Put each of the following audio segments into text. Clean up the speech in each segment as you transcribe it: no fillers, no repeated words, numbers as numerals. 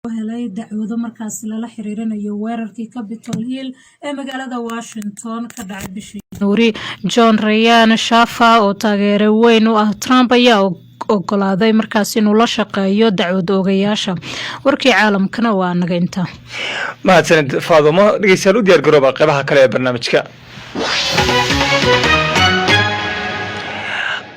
Helay dacwado markaasi lala xiriirinayo weerarkii Capitol Hill ee magaalada Washington ka dhacay bishii January. John Ryan Shafa, oo taageere weyn u ah Trump, ayaa ogolaaday markaas inuu la shaqeeyo dacwad oogayaasha. Warkii caalamkana waa naga inta. Mahadsanid, Faadumo. Dhegeystayaal, u diyaar garooba qeybaha kale ee barnaamijka.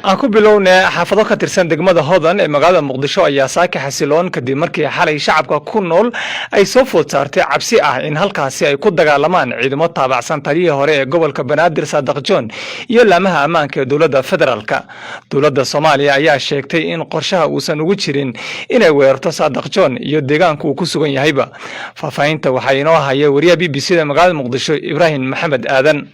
Aan ku bilowne, xaafado ka tirsan degmada Hodan ee magaalada Muqdisho ayaa saaka xasiloon, kadib markii xalay shacabka ku nool ay soo food saartay cabsi ah in halkaasi ay ku dagaalamaan ciidamo taabacsan taliyihii hore ee gobolka Banaadir, Saadaq John, iyo laamaha ammaanka ee dowladda federaalka. Dowladda Soomaaliya ayaa sheegtay in qorshaha uusan ugu jirin inay weerarto Saadaq John iyo deegaanka uu ku sugan yahayba. Faahfaahinta waxaa inoo haya wariyaha BBC da magaalada Muqdisho, Ibraahim Maxamed Aadan.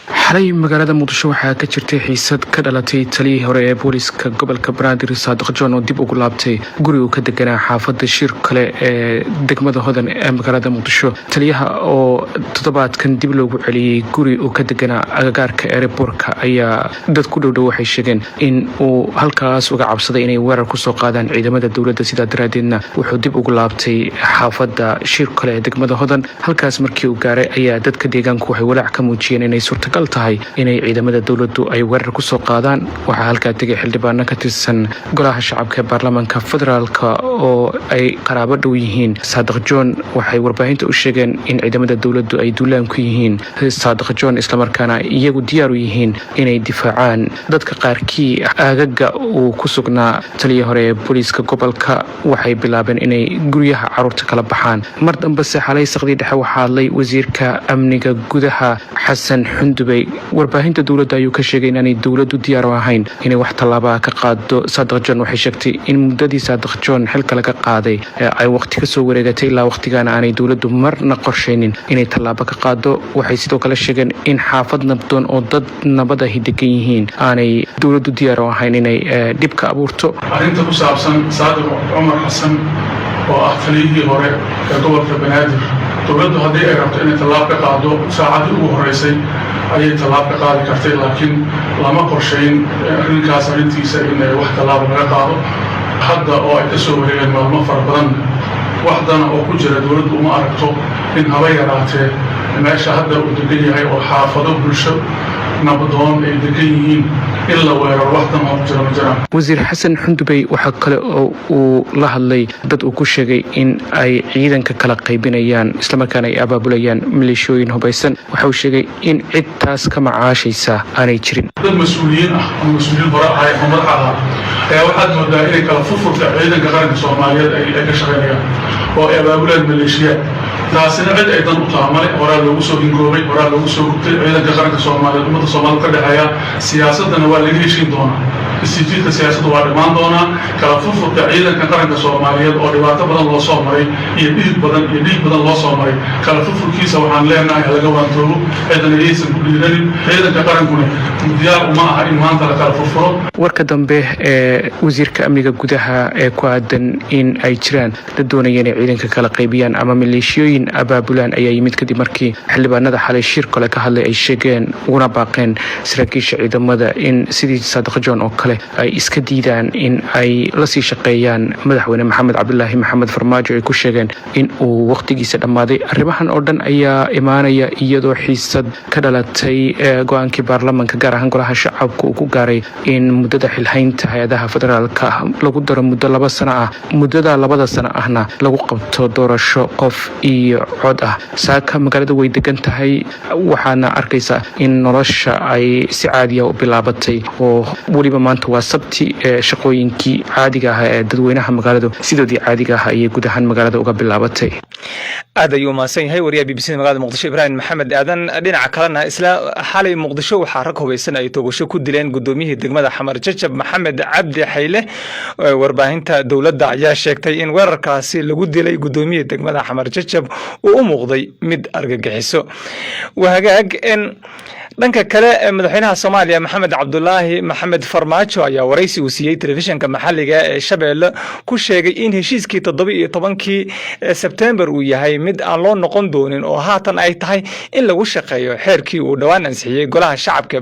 Xalay magaalada Muqdisho waxaa ka jirtay xiisad ka dhalatay taliyihii hore ee booliska gobolka Banaadir, Saadiq John, oo dib ugu laabtay guri uu ka deganaa xaafada Shir kale ee degmada Hodan ee magaalada Muqdisho. Taliyaha oo toddobaadkan dib loogu celiyey guri uu ka deganaa agagaarka airport-ka ayaa dad ku dhowdhow waxay sheegeen in uu halkaas uga cabsaday inay weerar kusoo qaadaan ciidamada dowladda. Sidaa daraadeedna wuxuu dib ugu laabtay xaafada Shir kale ee degmada Hodan. Halkaas markii uu gaaray ayaa dadka deegaanku waxay walaac ka muujiyeen inay suurtagal tahay inay ciidamada dowladdu ay weerar kusoo qaadaan. Waxaa halkaa tegay xildhibaano ka tirsan golaha shacabka ee baarlamaanka federaalka oo ay qaraabo dhow yihiin Saadiq John. Waxay warbaahinta u sheegeen in ciidamada dowladdu ay duulaan ku yihiin Saadiq John, islamarkaana iyagu diyaar u yihiin inay difaacaan. Dadka qaarkii aagaga uu ku sugnaa taliya hore ee booliiska gobolka waxay bilaabeen inay guryaha caruurta kala baxaan. Mar dambese xalay saqdii dhexe waxaa hadlay wasiirka amniga gudaha, Xasan Xundubey. Warbaahinta dowladda ayuu ka sheegay inaanay dowladdu diyaar u ahayn inay wax tallaabaa ka qaado Saadiq John. Waxay sheegtay in muddadii Saadiq John xilka laga qaaday ay waqti kasoo wareegatay, ilaa waqtigaana aanay dowladdu marna qorshaynin inay tallaabo ka qaado. Waxay sidoo kale sheegeen in xaafad nabdoon oo dad nabad ahi degan yihiin aanay dowladdu diyaar u ahayn inay dhib ka abuurto. Arrinta ku saabsan Saadiq Cumar Xasan oo ah taliyihii hore ee gobolka Banaadir, dowladdu haddii ay rabto inay tallaab ka qaado, saacaddii ugu horreysay ayay tallaab ka qaadi kartay, laakiin lama qorshayn arrinkaas, arrintiisa in wax tallaaba laga qaado. Hadda oo ay ka soo wareegeen maalmo fara badan, wax dana oo ku jira dowladdu uma aragto in haba yaraatee meesha hadda uu degan yahay oo xaafado bulsho nabadoon ay degan yihiin in la weeraro. Wax dan oo ku jira ma jiraan. Wasiir Xasan Xundubey waxaa kale oo uu la hadlay dad uu ku sheegay in ay ciidanka kala qaybinayaan, islamarkaana ay abaabulayaan maleeshiyooyin hubaysan. Waxa uu sheegay in cid taas ka macaashaysa aanay jirin. Dad mas-uuliyiin ah ama mas-uuliyiin hore ahay ama madax ahaa ayaa waxaad moodaa inay kala furfurta ciidanka qaranka Soomaaliyeed ay ka shaqaynayaan oo ay abaabulaan maleeshiyaad. Taasina cid ay dan u taha male. Horaa loogu soo hingoobay, horaa loogu soo gubtay. Ciidanka qaranka Soomaaliyeed ummadda Soomaalida ka dhexeeya. Siyaasaddana waa laga heshiin doonaa, istijiidka siyaasadda waa dhammaan doonaa. Kala furfurka ciidanka qaranka Soomaaliyeed oo dhibaato badan loo soo maray iyo dhiig badan iyo dhiig badan loo soo maray, kala furfurkiisa waxaan leenahay halaga waantoobo, ciidan ayaysan ku dhiiranin. Ciidanka qarankuna diyaar uma aha in maanta la kala furfuro. Warka dambe ee wasiirka amniga gudaha ee ku aadan in ay jiraan dad doonaya inay ciidanka kala qaybiyaan ama maleeshiyooyin abaabulaan ayaa yimid kadib markii xildhibaanada xalay shir kale ka hadlay ay sheegeen uguna baaqeen saraakiisha ciidamada in sidii Saadiq John oo kale ay iska diidaan in ay lasii shaqeeyaan madaxweyne Maxamed Cabdilaahi Maxamed Farmaajo, ay ku sheegeen in uu wakhtigiisa dhammaaday. Arrimahan oo dhan ayaa imaanaya iyadoo xiisad ka dhalatay go-aankii baarlamanka, gaar ahaan golaha shacabka, uu ku gaaray in muddada xilhaynta hay-adaha federaalka lagu daro muddo 2 sano ah, muddada 2da sano ahna lagu qabto doorasho qof iyo cod ah. Saaka magaalada way degan tahay, waxaana arkaysaa in nolosha ay si caadiya u bilaabatay, oo weliba maanta waa Sabti, shaqooyinkii caadiga ah ee dadweynaha magaaladu sidoodii caadiga ah ayay guud ahaan magaalada uga bilaabatay. Aad ayuu umahadsan yahay wariyaha BBC magaalada Muqdisho, Ibraahim Maxamed Aadan. Dhinaca kalena, isla xalay Muqdisho waxaa rag hubaysan ay toogasho ku dileen gudoomiyihii degmada Xamar Jajab, Maxamed Cabdi Xayle. Warbaahinta dowladda ayaa sheegtay in weerarkaasi lagu dilay gudoomiyihii degmada Xamar Jajab uu u muuqday mid argagixiso. Wahagaag, dhanka kale, madaxweynaha Soomaaliya, Maxamed Cabdulaahi Maxamed Farmaajo. Farmaajo ayaa waraysi uu siiyey telefishinka maxalliga ee Shabeelle ku sheegay in heshiiskii 17-kii Sebtembar uu yahay mid aan loo noqon doonin, oo haatan ay tahay in lagu shaqeeyo xeerkii uu dhowaan ansixiyey Golaha Shacabka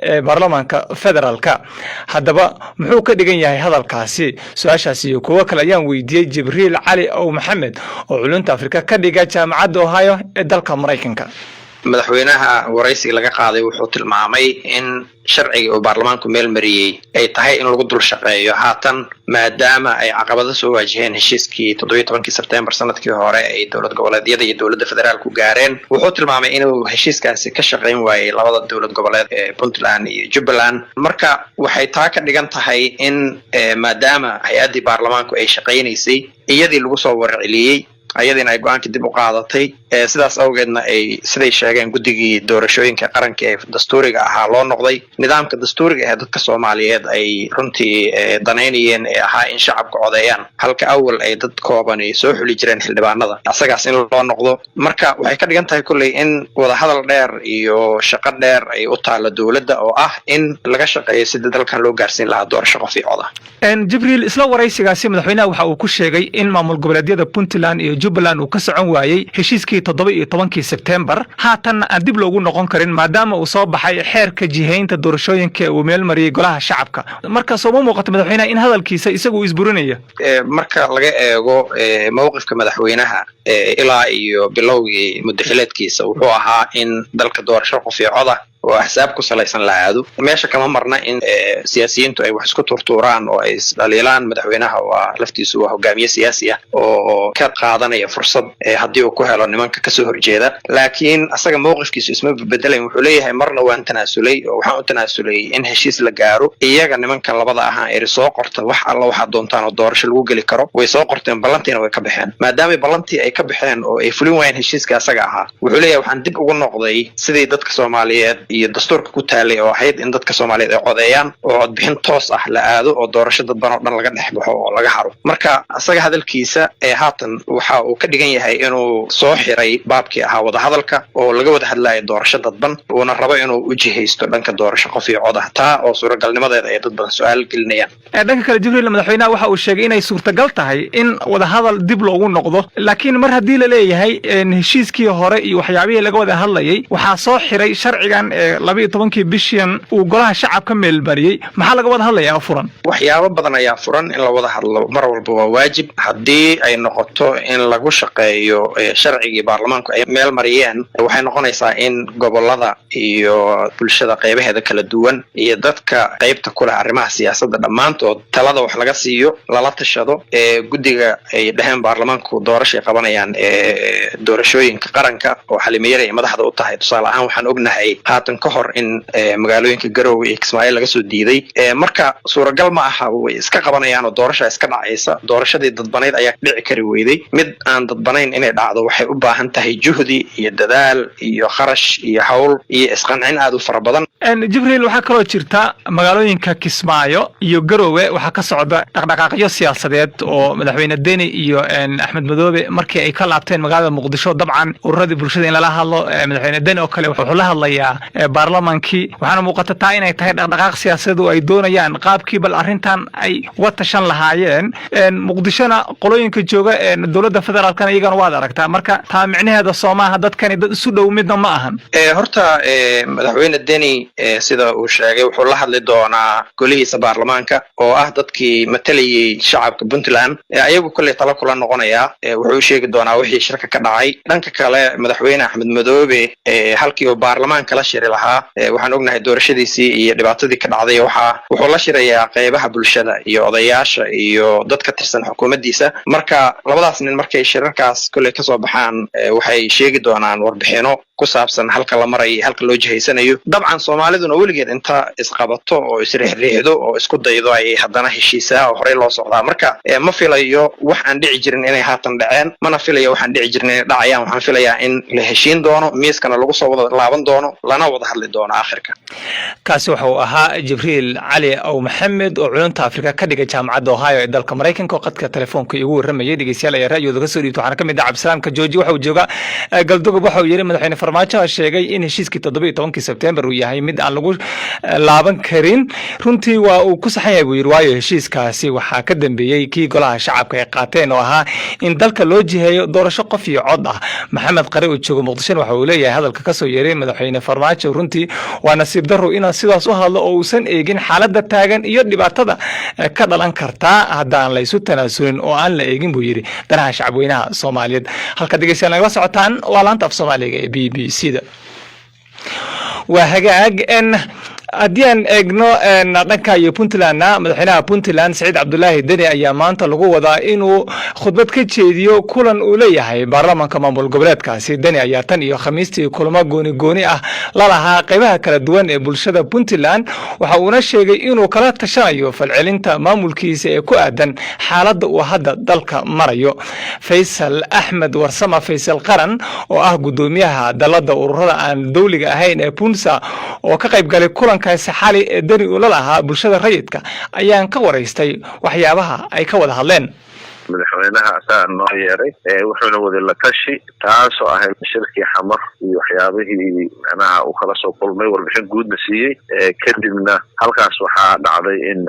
ee baarlamaanka federaalka. Haddaba, muxuu ka dhigan yahay hadalkaasi? Su-aashaasi iyo kuwo kale ayaan weydiiyey Jibriil Cali Ow Maxamed oo culunta Afrika ka dhiga Jaamacadda Ohio ee dalka Maraykanka. Madaxweynaha waraysiga laga qaaday wuxuu tilmaamay in sharcigii uu baarlamaanku meel mariyey ay tahay in lagu dul shaqeeyo haatan, maadaama ay caqabado soo waajaheen heshiiskii 17-kii Sebtembar sanadkii hore ay dowlad goboleedyada iyo dowladda federaalku gaareen. Wuxuu tilmaamay inuu heshiiskaasi ka shaqayn waayey labada dowlad goboleed ee Puntland iyo Jubbaland. Marka waxay taa ka dhigan tahay in maadaama hay-addii baarlamaanku ay shaqaynaysay, iyadii lagu soo warceliyey, ayadiina ay go-aankii dib u qaadatay, sidaas awgeedna ay, siday sheegeen, guddigii doorashooyinka qaranka ee dastuuriga ahaa loo noqday, nidaamka dastuuriga ee dadka Soomaaliyeed ay runtii danaynayeen ee ahaa in shacabka codeeyaan, halka awal ay dad koobani soo xuli jireen xildhibaanada, asagaas in loo noqdo. Marka waxay ka dhigan tahay kolley in wadahadal dheer iyo shaqo dheer ay u taalo dowladda, oo ah in laga shaqeeyo sidii dalkan loo gaarsiin lahaa doorasho qof iyo coda. Jibriil, isla waraysigaasi madaxweynaha waxa uu ku sheegay in maamul goboleedyada Puntland iyo Jubbaland uu ka socon waayey heshiiskii 17-kii Sebtembar, haatanna aan dib loogu noqon karin, maadaama uu soo baxay xeerka jihaynta doorashooyinka ee uu meel mariyey Golaha Shacabka. Marka sooma muuqato madaxweynaha in hadalkiisa isagu uu isburinaya? Marka laga eego mowqifka madaxweynaha ilaa iyo bilowgii muddaxileedkiisa, wuxuu ahaa in dalka doorasho qof iyo coda oo axsaab ku salaysan la aado. Meesha kama marna in siyaasiyiintu ay wax isku turtuuraan oo ay isdhaliilaan. Madaxweynaha waa laftiisu waa hogaamiye siyaasi ah oo ka qaadanaya fursad haddii uu ku helo nimanka kasoo horjeeda, laakiin asaga mowqifkiisu isma bedelayn. Wuxuu leeyahay: marna waan tanaasulay oo waxaan u tanaasulay in heshiis la gaaro. Iyaga nimanka labada ahaan eri soo qorta wax alla waxaad doontaan oo doorasho lagu geli karo. Way soo qorteen, ballantiina way ka baxeen. Maadaamay ballantii ay ka baxeen oo ay fulin waayeen heshiiska asaga ahaa, wuxuu leeyahay: waxaan dib ugu noqday sidii dadka Soomaaliyeed iyo dastuurka ku taalay, oo ahayd in dadka Soomaaliyeed ay codeeyaan oo codbixin toos ah la aado oo doorasho dadban oo dhan laga dhex baxo oo laga haro. Marka asaga hadalkiisa ee haatan waxa uu ka dhigan yahay inuu soo xiray baabkii ahaa wadahadalka oo laga wada hadlayo doorasho dadban, uuna rabo inuu u jihaysto dhanka doorasho qof iyo cod ah, taa oo suuragalnimadeeda ay dad badan su-aal gelinayaan. Dhanka kale, Jibriil, madaxweynaha waxa uu sheegay inay suurtagal tahay in wadahadal dib loogu noqdo, laakiin mar haddii la leeyahay heshiiskii hore iyo waxyaabihii laga wada hadlayay waxaa soo xiray sharcigan ee 12-kii bishan uu Golaha Shacabka meelmariyey, maxaa laga wada hadlayaa oo furan? Waxyaabo badan ayaa furan. In la wada hadlo mar walba waa waajib. Haddii ay noqoto in lagu shaqeeyo sharcigii baarlamaanku ay meel mariyeen, waxay noqonaysaa in gobolada iyo bulshada qeybaheeda kala duwan iyo dadka qeybta ku leh arrimaha siyaasadda dhammaantood talada wax laga siiyo, lala tashado. Guddiga ay dheheen baarlamaanku doorashay qabanayaan ee doorashooyinka qaranka oo Xalimayare ay madaxda u tahay, tusaale ahaan, waxaan ognahay haatan ka hor in magaalooyinka Garowe iyo Kismaayo laga soo diiday. Marka suuragal ma aha way iska qabanayaan oo doorasha iska dhacaysa. Doorashadii dadbanayd ayaa dhici kari weyday. Mid aan dadbanayn inay dhacdo waxay u baahan tahay juhdi iyo dadaal iyo kharash iyo hawl iyo isqancin aad u fara badan. Jibriil, waxaa kaloo jirta magaalooyinka Kismaayo iyo Garowe waxaa ka socda dhaqdhaqaaqyo siyaasadeed oo madaxweyne Deni iyo Axmed Madoobe markii ay ka laabteen magaalada Muqdisho, dabcan ururadii bulshada in lala hadlo. Madaxweyne Deni oo kale wuxuu la hadlayaa baarlamaankii, waxaana muuqata taa inay tahay dhaqdhaqaaq siyaasadeed oo ay doonayaan qaabkii bal arrintan ay uga tashan lahaayeen. Muqdishona qolooyinka jooga dowladda federaalkana iyagana waad aragtaa. Marka taa micnaheeda soomaaha dadkani dad isu dhow midna ma ahan? Horta madaxweyne Deni, sida uu sheegay, wuxuu la hadli doonaa golihiisa baarlamaanka oo ah dadkii matalayay shacabka Puntland. Ayagu kolley talo kula noqonayaa, wuxuu u sheegi doonaa wixii shirka ka dhacay. Dhanka kale, madaxweyne Axmed Madoobe, halkii uu baarlamaanka la shiri lahaa, waxaan ognahay doorashadiisii iyo dhibaatadii ka dhacday, waxaa wuxuu la shirayaa qeybaha bulshada iyo odayaasha iyo dad ka tirsan xukuumaddiisa. Marka labadaas nin markay shirarkaas kolley kasoo baxaan, waxay sheegi doonaan warbixino ku saabsan halka la marayo, halka loo jihaysanayo. Dabcan Soomaaliduna weligeed inta isqabato oo isriixriixdo oo isku daydo ayay haddana heshiisaa oo horey loo socdaa. Marka ma filayo wax aan dhici jirin inay haatan dhaceen, mana filayo waxaan dhici jirin inay dhacayaan. Waxaan filayaa in la heshiin doono, miiskana lagu soo wada laaban doono, lana wada hadli doono aakhirka. Kaasi wuxuu ahaa Jibriil Cali Ow Maxamed oo culunta Afrika ka dhigay Jaamacadda Ohio ee dalka Maraykanka oo qadka telefoonka igu warramayay. Dhegeystayaal ayaa ra'yooda ka soo dhiibta. Waxaana ka mid ah Cabdisalaamka Jooji, waxa uu joogaa Galdogob. Waxa uu yidhi madaxweyne Farmaajo sheegay in heshiiskii 17-kii Sebtembar uu yahay mid aan lagu laaban karin. Runtii waa uu ku saxan yahay, buu yidhi, waayo heshiiskaasi waxaa ka dambeeyey kii golaha shacabka ay qaateen oo ahaa in dalka loo jiheeyo doorasho qof iyo cod ah. Maxamed Qare oo joogo Muqdishona waxa uu leeyahay hadalka kasoo yeeray madaxweyne Farmaajo runtii waa nasiib daro inaan sidaas u hadlo oo uusan eegin xaaladda taagan iyo dhibaatada ka dhalan kartaa haddaan la isu tanaasulin oo aan la eegin, buu yidhi, danaha shacabweynaha Soomaaliyeed. Halka dhegeystayaal nagala socotaan waa laanta af Soomaaliga ee BBC da. Waa hagaag. Haddii aan eegno dhanka iyo Puntlandna, madaxweynaha Puntland Saciid Cabdulaahi Deni ayaa maanta lagu wadaa inuu khudbad ka jeediyo kulan uu leeyahay baarlamaanka maamul goboleedkaasi. Deni ayaa tan iyo Khamiistii kulamo gooni gooni ah la lahaa qeybaha kala duwan ee bulshada Puntland, waxa uuna sheegay inuu kala tashanayo falcelinta maamulkiisa ee ku aadan xaaladda uu hadda dalka marayo. Faysal Axmed Warsama, Faysal Qaran, oo ah guddoomiyaha dalada ururada aan dowliga ahayn ee PUNSA oo ka qayb galay kulankaasi xali ee Deni ula lahaa bulshada rayidka, ayaan ka waraystay waxyaabaha ay ka wada hadleen. Madaxweynaha asagaa noo yeeray, wuxuuna waday la tashi, taasoo ahayd shirkii Xamar iyo waxyaabihii macnaha uu kala soo kulmay, warbixin guudna siiyey. Kadibna halkaas waxaa dhacday in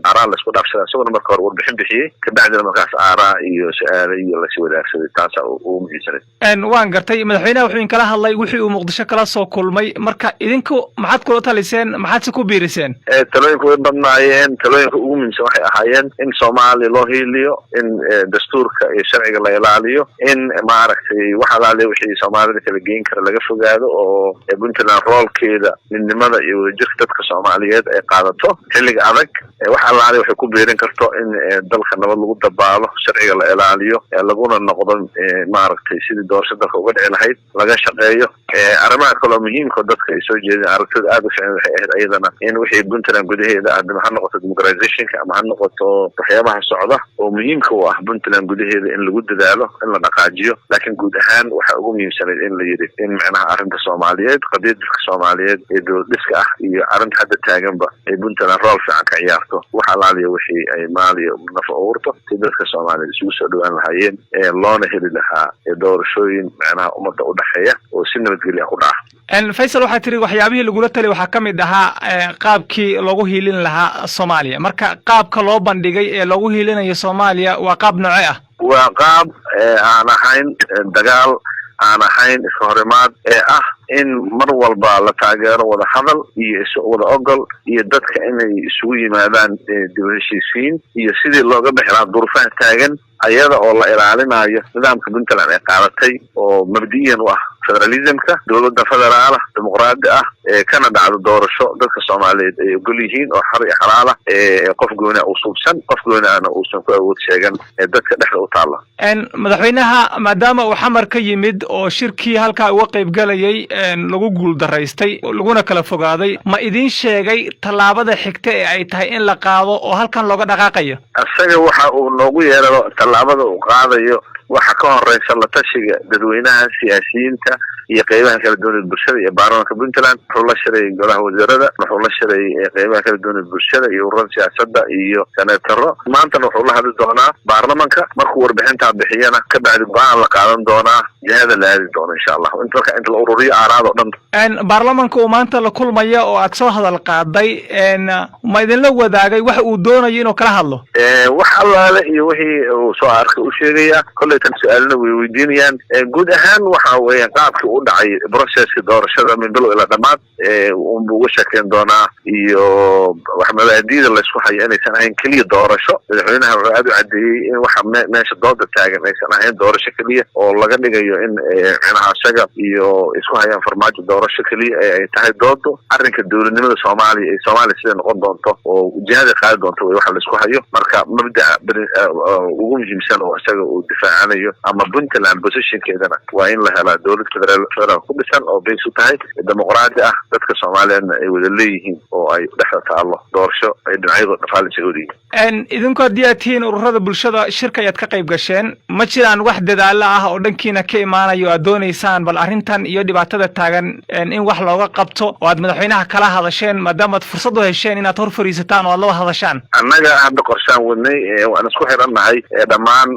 aaraa laisku dhaafsaday. Isaguna marka hore warbixin bixiyey, kabacdina markaas aaraa iyo su-aalo iyo lasi wadaagsaday. Taasaa ugu muhiimsanay. Waan gartay. Madaxweynaha wuxuu inkala hadlay wixii uu Muqdisho kala soo kulmay. Marka idinku maxaad kula taliseen? Maxaad se ku biiriseen? Talooyinku way badnaayeen. Talooyinka ugu muhiimsan waxay ahaayeen in Soomaaliya loo hiiliyo, in dastuurka iyo sharciga la ilaaliyo, in maaragtay wax alaaliya wixii Soomaalida kala geyn kara laga fogaado, oo Puntland roolkeeda midnimada iyo wadajirka dadka Soomaaliyeed ay qaadato xilliga adag. Wax alaaliya waxay ku biirin karto in dalka nabad lagu dabaalo, sharciga la ilaaliyo, laguna noqdo maaragtay sidii doorasho dalka uga dhici lahayd laga shaqeeyo. Arrimaha kaloo muhiimka dadka ay soo jeedeen, aragtida aada u fiican waxay ahayd ayadana in wixii Puntland gudaheeda ah, ha noqoto democratizationka ama ha noqoto waxyaabaha socda oo muhiimka u ah Puntland gudaheeda, in lagu dadaalo in la dhaqaajiyo. Laakiin guud ahaan waxa ugu muhiimsanayd in la yidhi in macnaha arrinta Soomaaliyeed, qadiyad dadka Soomaaliyeed ee dowlad dhiska ah iyo arrinta hadda taaganba ay Puntland rool fiican ka ciyaarto, wax alaaliya wixii ay maaliya nafa uurto si dadka Soomaaliyeed isugu soo dhowaan lahaayeen, loona heli lahaa doorashooyin macnaha ummadda udhexeeya oo si nabadgelya ku dhaca. Faysal, waxaa tiri waxyaabihii lagula taliy waxaa ka mid ahaa qaabkii loogu hiilin lahaa Soomaaliya. Marka qaabka loo bandhigay ee loogu hiilinayo Soomaaliya waa qaab nooce ah? Waa qaab aan ahayn dagaal, aan ahayn iska horimaad, ee ah in mar walba la taageero wada hadal iyo wada ogol iyo dadka inay isugu yimaadaan dib u heshiisiin iyo sidii looga bixi lahaa duruufaha taagan, ayada oo la ilaalinayo nidaamka Puntland ay qaadatay oo mabdi'iyan u ah federalismka, dowladda federaala dimuqraadi ah, ee kana dhacdo doorasho dadka Soomaaliyeed ay ogol yihiin oo xor iyo xalaala, qof gooni a uu suubsan, qof gooni ana uusan ku awood sheegan, dadka dhexda u taalla. Madaxweynaha maadaama uu Xamar ka yimid oo shirkii halkaa uga qayb galayay lagu guul daraystay, laguna kala fogaaday, ma idiin sheegay tallaabada xigta ee ay tahay in la qaado oo halkan looga dhaqaaqayo? Isaga waxa uu noogu yeeraro, tallaabada uu qaadayo waxa ka horeysa la tashiga dadweynaha, siyaasiyiinta iyo qeybaha kala duwan ee bulshada iyo baarlamanka Puntland. Wuxuu la shiray golaha wasiirada, wuxuu la shiray qeybaha kala duwan ee bulshada iyo ururada siyaasadda iyo seneetaro. Maantana wuxuu la hadli doonaa baarlamanka. Markuu warbixintaa bixiyana, kabacdi go-aan la qaadan doonaa, jihada la aadi doono, insha Allah, inta marka inta la ururiyo aaraad oo dhan. Baarlamanka uu maanta la kulmaya oo aad soo hadal qaaday, ma idinla wadaagay waxa uu doonayo inuu kala hadlo? Wax allaale iyo wixii uu soo arkay u sheegaya. Kolleytan su-aalna way weydiinayaan. Guud ahaan waxa weeyaan qaabkii u dhacay processki doorashada min bilow ilaa dhammaad unbuu uga sheekeyn doonaa, iyo wax mabaadiida laysku hayo inaysan ahayn keliya doorasho. Madaxweynaha wuxuu aada u caddeeyey in waxa meesha dooda taagan aysan ahayn doorasho keliya oo laga dhigayo in micnaha isaga iyo isku hayaan Farmaajo doorasho keliya, ee ay tahay doodo arrinka dowladnimada Soomaaliya ee Soomaaliya siday noqon doonto oo jihada qaadi doonto way waxa laisku hayo. Marka mabdaca ugu muhiimsan oo isaga uu difaacanayo ama Puntland positionkeedana waa in la helaa dowlad federaal ku dhisan oo base u tahay dimuqraadi ah, dadka Soomaaliyeedna ay wada leeyihiin oo ay dhexda taallo doorasho ay dhinacyadu dhaqaale isaga wada yihiin. Idinku haddii aad tihiin ururada bulshada, shirka ayaad ka qayb gasheen. Ma jiraan wax dadaalo ah oo dhankiina ka imaanayo aad doonaysaan bal arrintan iyo dhibaatada taagan in wax looga qabto oo aad madaxweynaha kala hadasheen, maadaama aad fursad u hesheen inaad hor fariisataan oo aad la hadashaan? Annaga hadda qorshaan wadnay, waan isku xirannahay dhammaan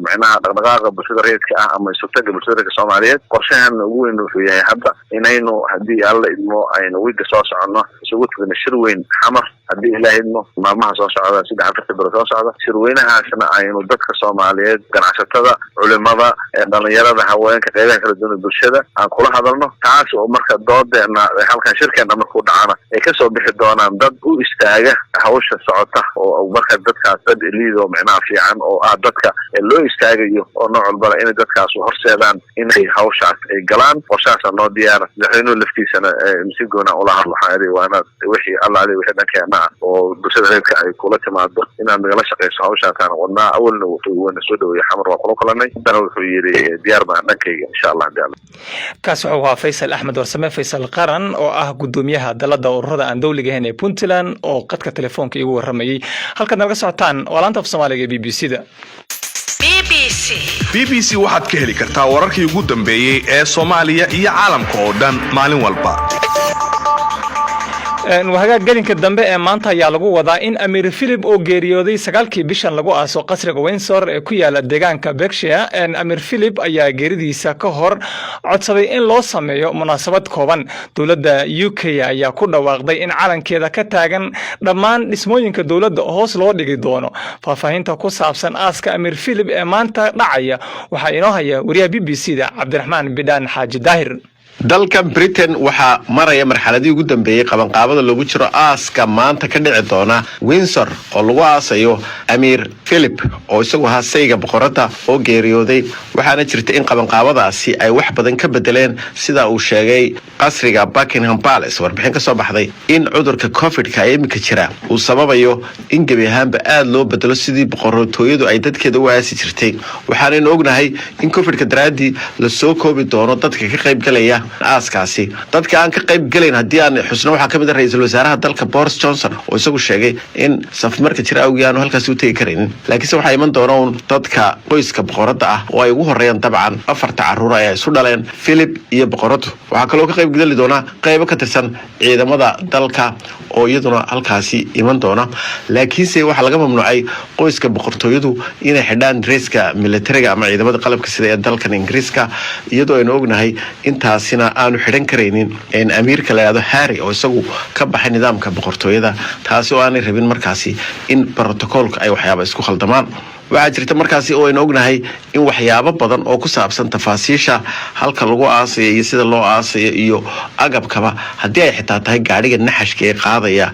micnaha. Micnaha dhaqdhaqaaqa bulshada rayidka ah ama isutaga bulshada rayidka Soomaaliyeed, qorshahan ugu weyn wuxuu yahay hadda inaynu, haddii Alla idmo, aynu wiiga soo soconno isugu tagno shir weyn Xamar, haddii Ilaah idmo, maalmaha soo socda, 3-4 bero soo socda. Shirweynahaasna aynu dadka Soomaaliyeed, ganacsatada, culimada, dhalinyarada, haweenka, qeybaha kala duwan bulshada aan kula hadalno, taas oo marka doodeena halkan shirkeena markuu dhacana ay kasoo bixi doonaan dad u istaaga hawsha socota, oo marka dadkaas dad liido micnaha fiican oo ah dadka loo istaagayo oo nooc walbana inay dadkaas horseedaan inay hawshaas ay galaan. Qorshahaasa noo diyaara. Madaxweynuhu laftiisana si goona ula hadlo. Waxaan idhi, waa inaad wixii Allaali wixii dhankeena ah oo bulshada reerka ay kula timaado inaad nagala shaqayso. Hawshaasaan wadnaa. Awalna wuxuu wana soo dhaweeyey Xamar, waa kula kulanay. Haddana wuxuu yidhi diyaar baan dhankayga, insha Allah hadii Alla. Kaas wuxuu ahaa Faysal Axmed Warsame, Faysal Qaran, oo ah gudoomiyaha dalada ururada aan dowliga ahayn ee Puntland, oo qadka telefoonka iigu waramayey. Halkaad nalaga socotaan waa laanta af Soomaaliga ee BBC da. BBC waxaad ka heli kartaa wararkii ugu dambeeyey ee Soomaaliya iyo caalamka oo dhan maalin walba. Wahagaag, gelinka dambe ee maanta ayaa lagu wadaa in Amiir Philip oo geeriyooday 9-kii bishan lagu aaso qasriga Windsor ee ku yaala deegaanka Berkshire. Amiir Philip ayaa geeridiisa ka hor codsaday in loo sameeyo munaasabad kooban. Dowladda UK ayaa ku dhawaaqday in calankeeda ka taagan dhammaan dhismooyinka dowladda hoos loo dhigi doono. Faahfaahinta ku saabsan aaska Amiir Philip ee maanta dhacaya waxaa inoo haya wariyaha BBC da, Cabdiraxmaan Bidhaan Xaaji Daahir. Dalkan Britain waxaa maraya marxaladii ugu dambeeyey qabanqaabada lagu jiro aaska maanta ka dhici doona Windsor oo lagu aasayo Amiir Philip, oo isagu ahaa sayga boqoradda oo geeriyooday. Waxaana jirta in qabanqaabadaasi ay wax badan ka bedeleen, sida uu sheegay qasriga Buckingham Palace warbixin ka soo baxday, in cudurka Covid-ka ee iminka jira uu sababayo in gebi ahaanba aada loo bedelo sidii boqortooyadu ay dadkeeda u aasi jirtay. Waxaanaynu ognahay in Covid-ka daraaddii lasoo koobi doono dadka ka qaybgalaya aaskaasi. Dadka aan ka qayb gelayn haddii aan xusno, waxaa ka mid ah ra-iisul wasaaraha dalka Boris Johnson, oo isagu sheegay in safmarka jira awgii aanu halkaasi u tegi karaynin. Laakiinse waxaa iman doona uun dadka qoyska boqoradda ah, oo ay ugu horeeyaan dabcan afarta carruur ay isu dhaleen Philip iyo boqoraddu. Waxaa kaloo ka qayb geli doona qaybo ka tirsan ciidamada dalka oo iyaduna halkaasi iman doona. Laakiinse waxaa laga mamnuucay qoyska boqortooyadu inay xidhaan dresska militariga ama ciidamada qalabka sida ee dalkan Ingiriiska, iyadoo aynu ognahay intaasina aanu xidhan karaynin amiirka la yidhaahdo Harry, oo isagu ka baxay nidaamka boqortooyada, taasi oo aanay rabin markaasi in brotocoolka ay waxyaaba isku khaldamaan. Waxaa jirta markaasi oo aynu ognahay in waxyaabo badan oo ku saabsan tafaasiisha halka lagu aasayo iyo sida loo aasayo iyo agabkaba, haddii ay xitaa tahay gaadhiga naxashka ee qaadaya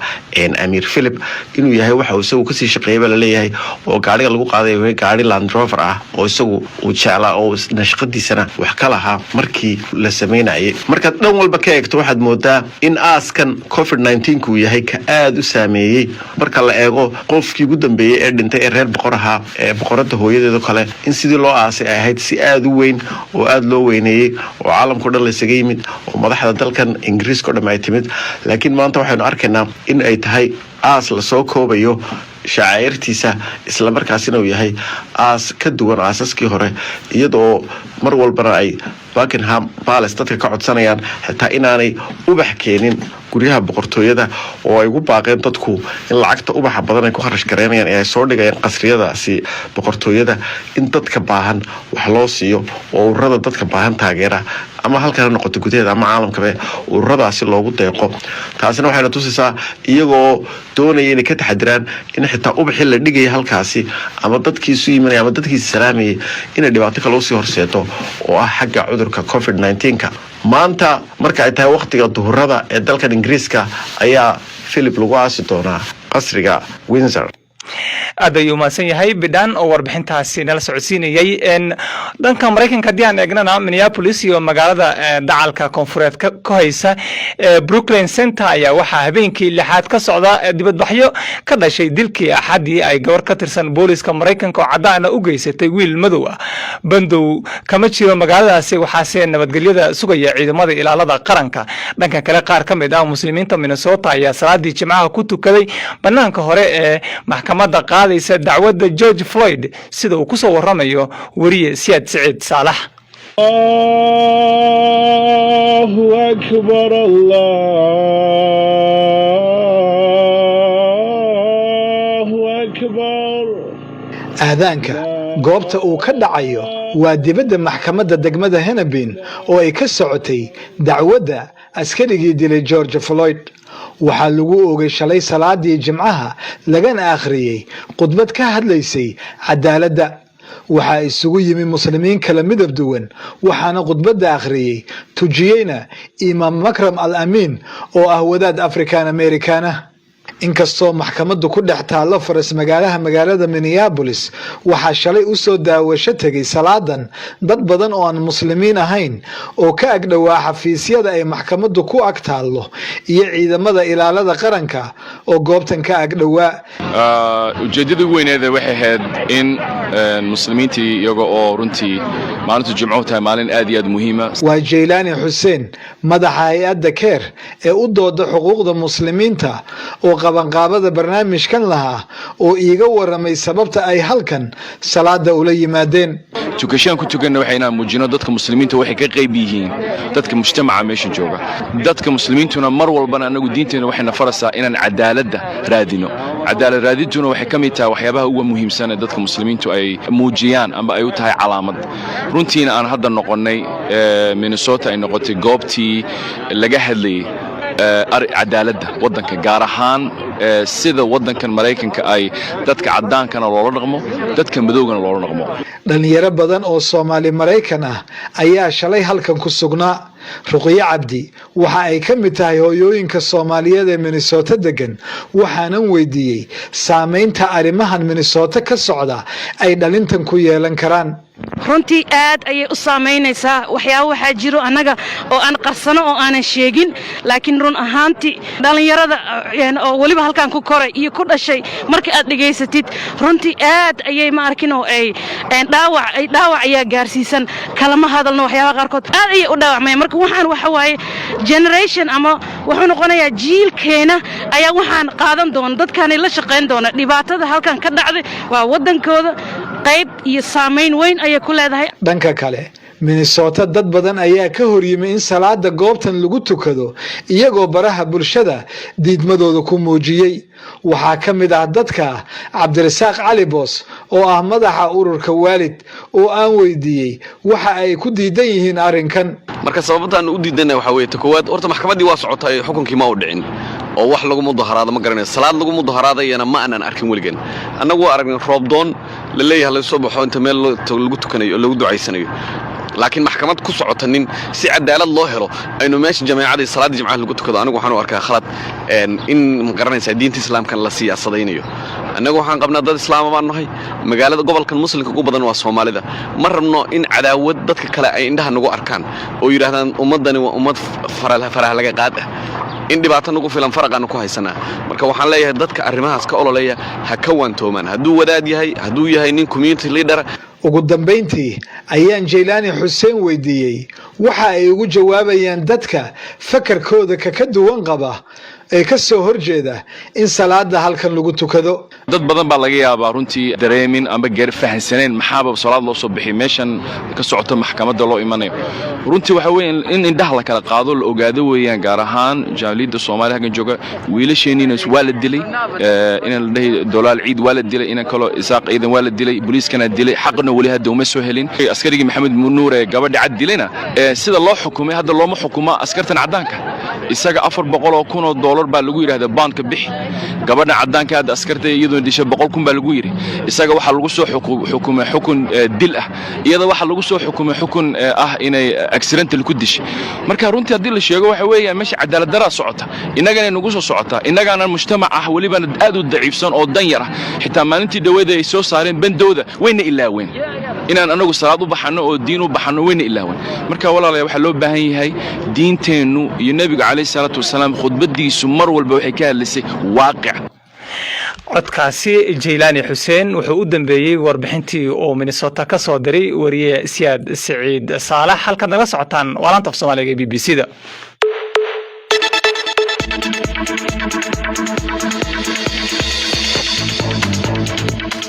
Amiir Philip, inuu yahay waxa uu isagu kasii shaqeeyay baa laleeyahay, oo gaadhiga lagu qaadayo gaadhi Land Rover ah oo isagu uu jeclaa oo nashqadiisana wax ka lahaa markii la sameynayay. Markaad dhan walba ka eegto, waxaad moodaa in aaskan Covid uu yahay ka aada u saameeyey, marka la eego qofkii ugu dambeeyey ee dhintay ee reer boqor ahaa, ee boqorada hooyadeedo kale, in sidii loo aasay ay ahayd si aada u weyn oo aada loo weyneeyey, oo caalamkao dhan laysaga yimid, oo madaxda dalkan Ingiriiska o dham ay timid. Laakiin maanta waxaynu arkaynaa in ay tahay aas lasoo koobayo shacairtiisa, islamarkaasina uu yahay aas ka duwan aasaskii hore, iyadoo mar walbana ay Buckingham Palace dadka ka codsanayaan xitaa inaanay ubax keenin guryaha boqortooyada, oo ay ugu baaqeen dadku in lacagta ubaxa badan ay ku kharash gareynayaan ee ay soo dhigayaan qasriyadaasi boqortooyada in dadka baahan wax loo siiyo, oo ururada dadka baahan taageera, ama halkan ha noqoto gudaheeda ama caalamkabe, ururadaasi loogu deeqo. Taasina waxayna tusaysaa iyagoo doonaya inay ka taxadiraan in xitaa ubaxii la dhigaya halkaasi ama dadkii isu yimanaya ama dadkiisi salaamayay inay dhibaato kale usii horseedo oo ah xagga cudurka Covid 19-ka. Maanta marka ay tahay wakhtiga duhurada ee dalkan Ingiriiska ayaa Philip lagu aasi doonaa qasriga Windsor. Aad ayuu umahadsan yahay Bidhaan oo warbixintaasi nala socodsiinayay. Dhanka Maraykanka haddii aan eegnana, Minneapolis iyo magaalada dacalka koonfureed ka haysa Brooklyn Center ayaa waxaa habeenkii lixaad ka socda dibadbaxyo ka dhashay dilkii Axaddii ay gabar ka tirsan booliska Maraykanka oo caddaana u geysatay wiil madow ah. Bandow kama jiro magaaladaasi, waxaase nabadgelyada sugaya ciidamada ilaalada qaranka. Dhanka kale, qaar ka mid ah muslimiinta Minnesota ayaa salaadii Jimcaha ku tukaday banaanka hore ee maxkamadda qaadaysa dacwadda George Floyd, sida uu ku soo waramayo weriye Siyaad Siciid Saalax. Allahu akbar, Allahu akbar. Aadaanka Goobta uu ka dhacayo waa dibadda maxkamadda degmada Hennepin oo ay ka socotay dacwadda askarigii dilay George Floyd. Waxaa lagu oogay shalay salaadii Jimcaha, lagana akhriyey khudbad ka hadlaysay cadaaladda. Waxaa isugu yimi Muslimiin kala midab duwan, waxaana khudbadda akhriyey, tujiyeyna Imaam Makram Al Amiin oo ah wadaad African American ah. Inkastoo maxkamaddu ku dhex taallo faras magaalaha magaalada Minneapolis, waxaa shalay u soo daawasho tegay salaadan dad badan oo aan Muslimiin ahayn oo ka agdhowaa xafiisyada ay maxkamaddu ku ag taallo iyo ciidamada ilaalada qaranka oo goobtan ka agdhowaa. Ujeeddada ugu weyneeda waxay ahayd in Muslimiintii, iyaga oo runtii maalintu Jimcuhu tahay maalin aad iyo aad muhiima. Waa Jaylaani Xuseen, madaxa hay-adda CAIR ee u dooda xuquuqda Muslimiinta oo qabanqaabada barnaamijkan lahaa, oo iiga waramay sababta ay halkan salaada ula yimaadeen. Tukashaan ku tukanna waxay inaan muujino dadka Muslimiinta waxay ka qayb yihiin dadka mujtamaca meesha jooga. Dadka Muslimiintuna mar walbana annagu diinteena waxayna faraysaa inaan cadaaladda raadino. Cadaalad raadintuna waxay ka mid tahay waxyaabaha ugu muhiimsan ee dadka Muslimiintu ay muujiyaan ama ay u tahay calaamad. Runtiina aan hadda noqonnay, Minnesota ay noqotay goobtii laga hadlayay cadaaladda waddanka, gaar ahaan sida waddankan Maraykanka ay dadka caddaankana loola dhaqmo, dadka madowgana loola dhaqmo. Dhalinyaro badan oo Soomaali Maraykan ah ayaa shalay halkan ku sugnaa. Ruqyo Cabdi waxa ay ka mid tahay hooyooyinka Soomaaliyeed ee Minnesota degan. Waxaanan weydiiyey saameynta arrimahan Minnesota ka socda ay dhalintan ku yeelan karaan. Runtii aad ayay u saamaynaysaa. Waxyaaba waxaa jiro annaga oo aan qarsano oo aanan sheegin, laakiin run ahaantii dhallinyarada oo weliba halkan ku koray iyo ku dhashay, marka aad dhegaysatid, runtii aad ayay, ma arkin, oo ay dhaawac ay dhaawac ayaa gaarsiisan. Kalama hadalno waxyaabaha qaarkood, aad ayay u dhaawacmayaan. Marka waxaan waxa waaye generation ama wuxuu noqonayaa jiilkeena ayaa waxaan qaadan doona, dadkaanay la shaqayn doona. Dhibaatada halkan ka dhacday waa waddankooda, qayb iyo saamayn weyn ayay ku leedahay. Dhanka kale, Minnesota dad badan ayaa ka horyimi in salaada goobtan lagu tukado, iyagoo baraha bulshada diidmadooda ku muujiyey. Waxaa ka mid ah dadka Cabdirasaaq Cali Boos oo ah madaxa ururka Waalid, oo aan weydiiyey waxa ay ku diidan yihiin arrinkan. Marka sababtaan u diidana waxaa weye, ta koowaad, horta maxkamaddii waa socotay, xukunkii ma u dhicin oo wax lagu mudaharaado ma garanayo. Salaad lagu mudaharaadayana ma aanan arkin weligan. Annagu waa aragnay roobdoon la leeyahay, laga baxo inta meel lagu tukanayo oo lagu ducaysanayo, laakiin maxkamad ku socota nin si cadaalad loo helo aynu meesha jameecadii salaaddii Jimcaha lagu tukado, anigu waxaan u arkaa khalad in, ma garanaysaa, diinta Islaamkan la siyaasadaynayo. Annagu waxaan qabnaa dad Islaama baan nahay. Magaalada gobolkan Muslimka ugu badan waa Soomaalida. Ma rabno in cadaawad dadka kale ay indhaha nagu arkaan oo yidhaahdaan ummaddani waa ummad faraha laga qaad ah. In dhibaato nagu filan faraqaanu ku haysanaa. Marka waxaan leeyahay dadka arrimahaas ka ololeya ha ka waantoomaan, hadduu wadaad yahay, hadduu yahay nin community leader. Ugu dambayntii ayaan Jaylaani Xuseen weydiiyey waxa ay ugu jawaabayaan dadka fakarkooda kaka duwan qaba ee ka soo horjeeda in salaada halkan lagu tukado. Dad badan baa laga yaabaa runtii dareemin amba fahansaneen maxaaba salaad loo soo bixiy meeshan ka socoto, maxkamadda loo imanayo. Runtii waxa weeye in indhaha la kala qaado, la ogaado weeyaan, gaar ahaan jaaliyadda Soomaaliya halkan jooga. Wiilasheeniina waa la dilay, inaan la dhahay Dolaal Ciid waa la dilay, inan kaloo Isaaq Ciidan waa la dilay, booliiskana dilay, xaqna weli hadda uma soo helin. Askarigii Maxamed Nuur ee gabadha cad dilayna, sida loo xukumay hadda looma xukumo askartan caddaanka. Isaga $400,000 baa lagu yidhahda bondka bixi. Gabadha caddaanka hadda askarta iyadoo disha 100,000 baa lagu yidhi. Isaga waxaa lagu soo xukumay xukun dil ah, iyada waxaa lagu soo xukumay xukun ah inay accidental ku dishay. Marka runtii haddii la sheego, waxa weeyaan meesha cadaalad daraa socota, innagana nagu soo socotaa, innagaana mujtamac ah, welibana aad u daciifsan oo danyar ah. Xitaa maalintii dhaweeda ay soo saareen bandowda wayna ilaaween inaan anagu salaad u baxanno oo diin u baxanno, wayna ilaaween. Marka walaalayaa, waxaa loo baahan yahay diinteennu iyo Nebigu calayhi salaatu wasalaam khudbadiisu mar walba waxay ka hadlaysay waaqic. Codkaasi Jaylaani Xuseen wuxuu u dambeeyey warbixintii uu Minnesota ka soo diray wariye Siyaad Siciid Saalax. Halkaad nala socotaan waa laanta af Soomaaliga ee BBC da.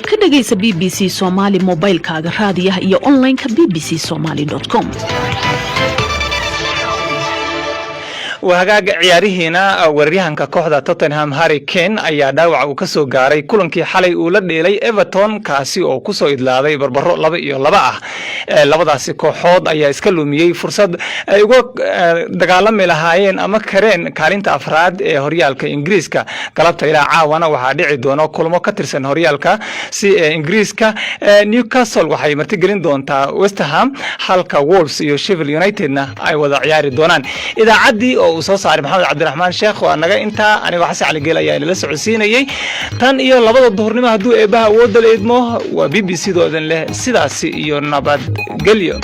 Ka dhegaysa BBC Soomaali mobaylkaaga, raadiyaha iyo onlineka bbcsomali.com. Hagaaga ciyaarihiina, weeraryahanka kooxda Tottenham Harry Kane ayaa dhaawac uu ka soo gaaray kulankii xalay uu la dheelay Everton, kaasi oo kusoo idlaaday barbaro 2-2 ah. Labadaasi kooxood ayaa iska lumiyey fursad ay uga dagaalami lahaayeen ama kareen kaalinta afraad ee horyaalka Ingiriiska. Galabta ilaa caawana waxaa dhici doona kulmo ka tirsan horyaalka si Ingiriiska. Newcastle waxay martigelin doontaa West Ham, halka Wolves iyo Sheffield Unitedna ay wada ciyaari doonaan. Idaacaddii oo uu soo saaray Maxamed Cabdiraxmaan Sheekh waa naga intaa. Anigoo Xasan Cali Geel ayaa inala socodsiinayey tan iyo 2da duhurnimo, hadduu Eebbaha awoodda la idmo. Waa BBC doodan leh sidaasi iyo nabadgelyo.